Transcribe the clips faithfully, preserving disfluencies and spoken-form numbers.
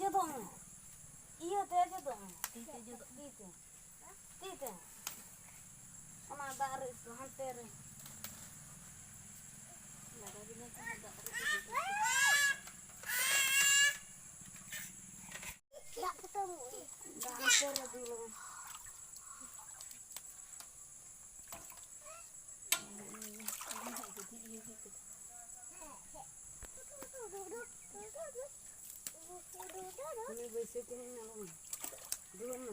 ᱡᱚᱫᱚᱜ ᱢᱮ᱾ ᱤᱭᱟᱹ ᱛᱮ ᱡᱚᱫᱚᱜ ᱢᱮ᱾ ᱛᱤ ᱛᱮ ᱡᱚᱫᱚᱜ ᱢᱮ᱾ ᱛᱤ ᱛᱮ᱾ ᱛᱤ ᱛᱮ᱾ ᱚᱱᱟ ᱫᱟᱜ ᱨᱮ ᱦᱟᱱᱛᱮ ᱨᱮ᱾ ᱞᱟᱜᱟᱣ ᱜᱮ ᱵᱟᱝ ᱛᱟᱦᱮᱸ, ᱫᱟᱜ ᱨᱮ ᱡᱚᱫᱚᱜ ᱢᱮ᱾ ᱫᱟᱜ ᱠᱚᱛᱮ ᱫᱟᱜ ᱦᱟᱱᱛᱮ ᱨᱮ ᱫᱩᱞ ᱢᱮ᱾ ᱩᱱᱤ ᱵᱟᱹᱭᱥᱟᱹᱣ ᱛᱮ ᱦᱮᱡ ᱮᱱᱟ, ᱵᱟᱝ? ᱫᱩᱲᱩᱵ ᱢᱮ᱾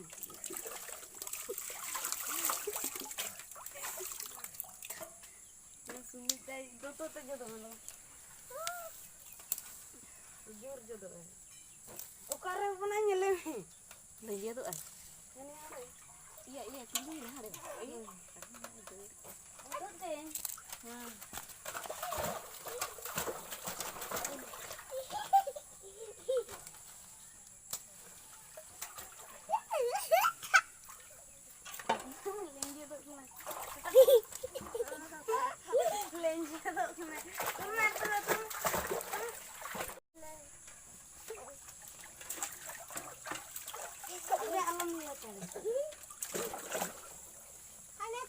ᱥᱩᱢᱤᱛᱟᱭ ᱫᱚᱛᱚ ᱛᱮ ᱡᱚᱫᱚᱜ ᱢᱮ, ᱵᱟᱝ? ᱡᱳᱨ ᱡᱚᱫᱚᱜ ᱟᱭ᱾ ᱚᱠᱟᱨᱮ ᱵᱚᱱᱟ ᱧᱮᱞᱮ ᱢᱮ᱾ ᱞᱮᱸᱡᱮᱫᱚᱜ ᱟᱭ᱾ ᱦᱟᱱᱮ ᱦᱟᱱᱮ᱾ ᱤᱭᱟᱹ, ᱤᱭᱟᱹ, ᱛᱤᱸᱜᱩᱭ ᱢᱮ ᱦᱟᱸᱰᱮ᱾ ᱤᱭᱟᱹ᱾ ᱩᱰᱩᱠ ᱫᱟᱹᱧ᱾ ᱦᱮᱸ᱾ ᱞᱮᱸᱡᱮᱫᱚᱜ ᱠᱟᱱᱟ᱾ ᱞᱮᱸᱡᱮᱫᱚᱜ ᱠᱟᱱᱟ᱾ ᱟᱞᱮ ᱟᱞᱚᱢ ᱧᱮᱞ ᱠᱚᱣᱟ᱾ ᱦᱟᱱᱮ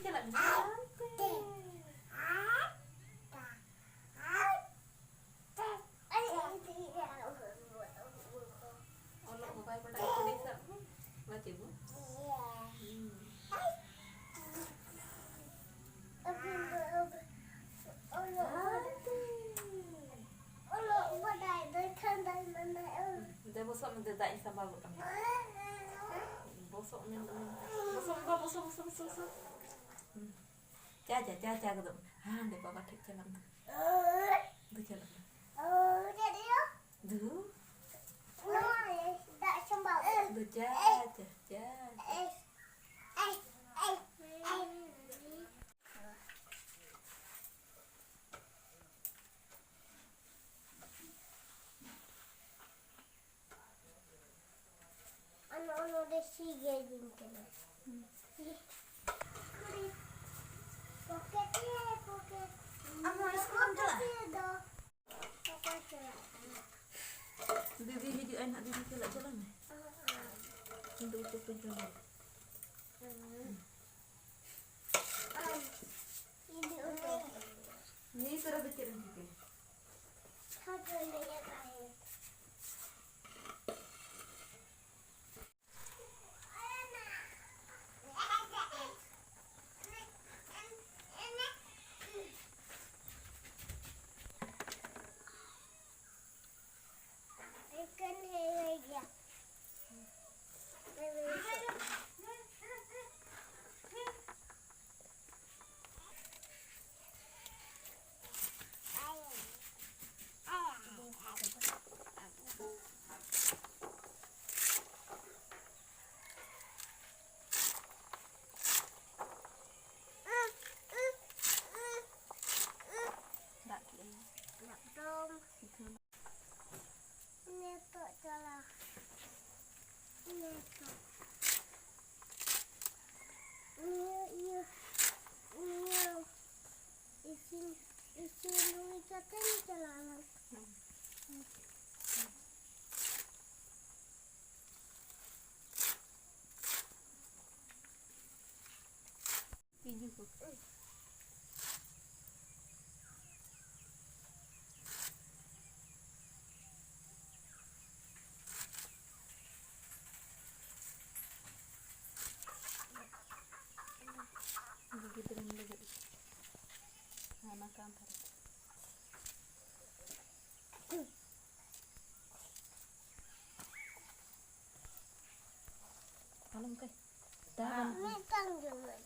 ᱪᱟᱞᱟᱜ ᱢᱮ᱾ ᱚᱞᱚᱜ ᱦᱚᱸ ᱵᱟᱭ ᱵᱟᱰᱟᱭ ᱠᱟᱱᱟ ᱥᱟᱵ ᱦᱚᱸ᱾ ᱵᱟᱪᱮ ᱵᱚ? ᱦᱩᱸ᱾ ᱚᱞᱚᱜ ᱵᱟᱰᱟᱭ ᱫᱚ ᱠᱷᱟᱱ ᱫᱚ ᱢᱟᱱᱮ, ᱫᱮ ᱵᱚᱥᱚᱜ ᱢᱮ, ᱫᱮ ᱫᱟᱜ ᱤᱧ ᱥᱟᱢᱵᱟᱣ ᱜᱚᱫ ᱟᱢᱟ᱾ ᱵᱚᱥᱚᱜ ᱢᱮ, ᱵᱚᱥᱚᱜ ᱢᱮ, ᱵᱚᱥᱚᱜ, ᱵᱚᱥᱚᱜ, ᱵᱚᱥᱚᱜ, ᱵᱚᱥᱚᱜ᱾ ᱦᱩᱸ᱾ ᱪᱟ, ᱪᱟ, ᱪᱟ, ᱪᱟ ᱜᱚᱫᱚᱜ ᱢᱮ᱾ ᱦᱟᱸᱰᱮ ᱵᱟᱵᱟ ᱴᱷᱮᱡ ᱪᱟᱞᱟᱜ ᱢᱮ᱾ ᱫᱩ ᱪᱟᱞᱟᱜ ᱢᱮ᱾ ᱫᱩ᱾ ᱫᱩ ᱪᱟ, ᱪᱟ, ᱪᱟ᱾ ᱟᱨ ᱱᱚᱜᱼᱚ ᱱᱚᱰᱮ ᱥᱤ ᱜᱮ ᱤᱫᱤᱧ ᱠᱟᱱᱟ᱾ ᱯᱚᱠᱮᱴ ᱨᱮ, ᱯᱚᱠᱮᱴ᱾ ᱟᱢ ᱦᱚᱸ ᱤᱥᱠᱩᱞ ᱮᱢ ᱪᱟᱞᱟᱜᱼᱟ? ᱯᱚᱠᱮᱴ ᱨᱮ ᱫᱚ ᱚᱠᱚᱭ ᱪᱟᱞᱟᱜ ᱠᱟᱱᱟ? ᱫᱤᱫᱤ ᱦᱤᱡᱩᱜ ᱟᱭ ᱱᱟᱦᱟᱜ, ᱫᱤᱫᱤ ᱥᱟᱞᱟᱜ ᱪᱟᱞᱟᱜ ᱢᱮ᱾ ᱤᱧ ᱫᱚ ᱩᱛᱩ ᱠᱚᱧ ᱪᱚᱸᱫᱟᱭᱟ᱾ ᱟᱢ ᱤᱫᱤ ᱦᱚᱴᱚ ᱠᱟᱹᱧ ᱢᱮ᱾ ᱱᱤᱛ ᱨᱮᱫᱚ ᱪᱮᱫ ᱮᱢ ᱪᱤᱠᱟᱹᱭᱟ? ᱠᱷᱟᱴ ᱨᱮ ᱞᱟᱹᱭ ᱟᱠᱟᱫ ᱟᱭ᱾ ᱛᱤᱡᱩ ᱠᱚ᱾ ᱜᱤᱫᱽᱨᱟᱹᱧ ᱞᱟᱹᱜᱤᱫ ᱦᱟᱱᱟ ᱠᱟᱱᱛᱷᱟ ᱨᱮ᱾ ᱟᱞᱚᱢ ᱠᱟᱹᱭ᱾ ᱫᱟᱜ ᱵᱟᱹᱱᱩᱜᱼᱟ᱾ ᱢᱤᱫᱴᱟᱝ ᱡᱚᱢᱟᱹᱧ᱾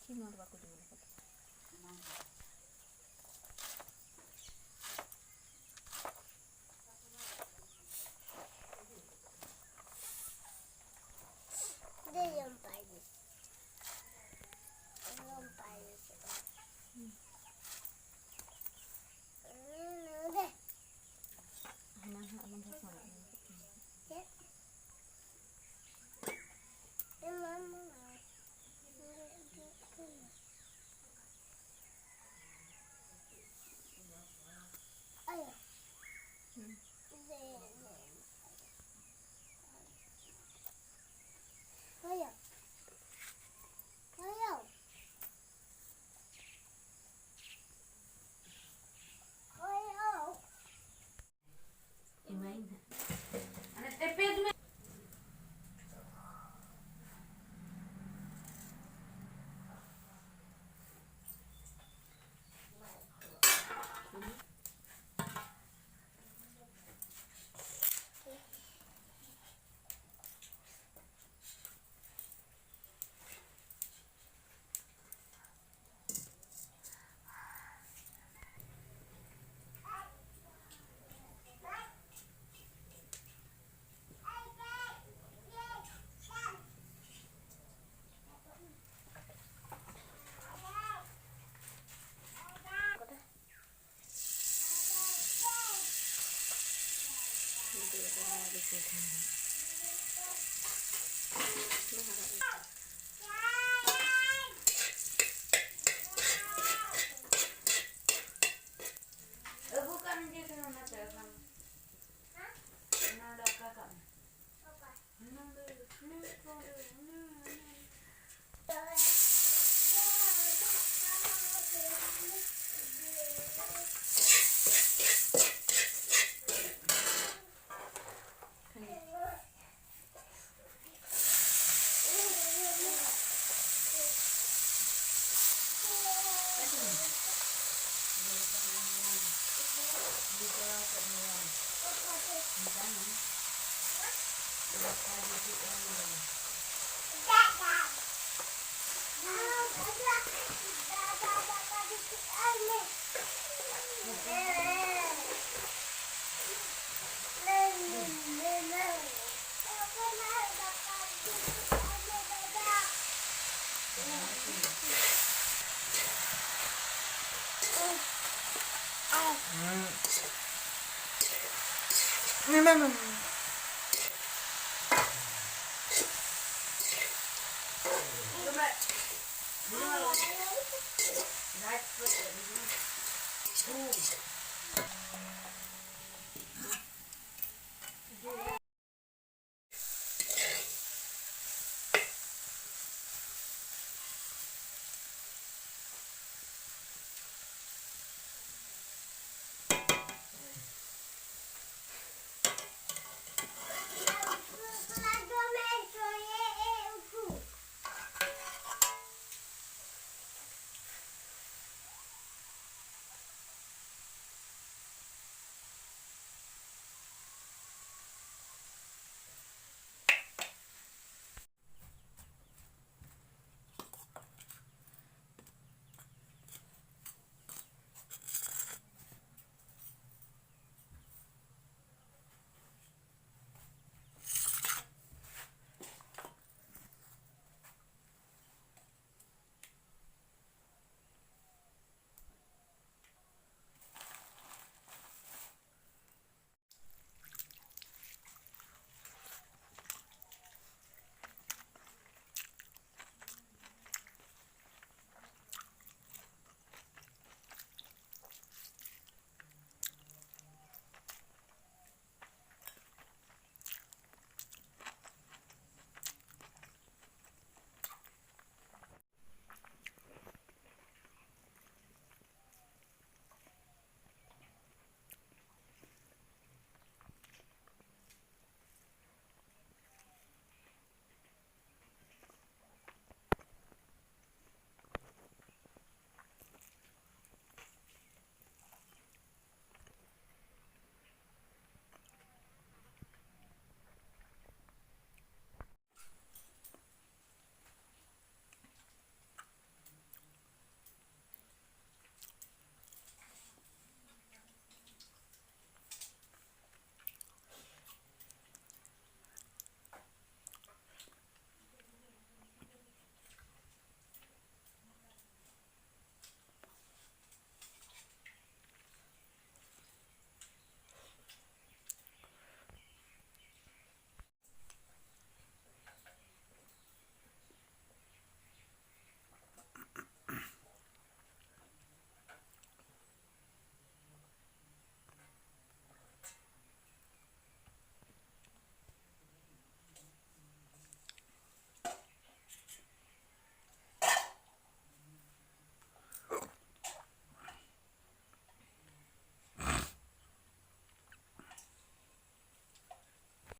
ᱪᱮᱫ ᱦᱚᱸ ᱵᱟᱠᱚ ᱡᱚᱢ ᱠᱟᱫᱟ᱾ ᱫᱮ ᱡᱚᱢ ᱯᱟᱭ ᱫᱮ᱾ ᱡᱚᱢ ᱯᱟᱭ ᱫᱮ᱾ ᱦᱟᱱᱟ ᱦᱟᱸᱜ ᱟᱞᱚᱢ ᱜᱷᱟᱥᱟᱣᱟ᱾ ᱪᱮᱫ? ᱟᱭᱳ᱾ ᱦᱩᱸ᱾ ᱟᱭᱳ᱾ ᱟᱭᱳ᱾ ᱮᱢᱟᱭ ᱢᱮ᱾ ᱟᱨ ᱛᱮᱯᱮᱫ ᱢᱮ᱾ ᱟᱹᱜᱩ ᱠᱟᱜ ᱢᱮ, ᱡᱮ ᱠᱟᱱᱟ ᱚᱱᱟᱛᱮ ᱵᱟᱠᱷᱟᱱ ᱚᱱᱟ ᱫᱚ ᱚᱠᱟ ᱠᱟᱜ ᱢᱮ᱾ ᱚᱱᱟ ᱫᱚ ᱦᱟᱱᱮ ᱠᱚ ᱚᱸᱰᱮ, ᱦᱟᱱᱮ, ᱦᱟᱱᱮ᱾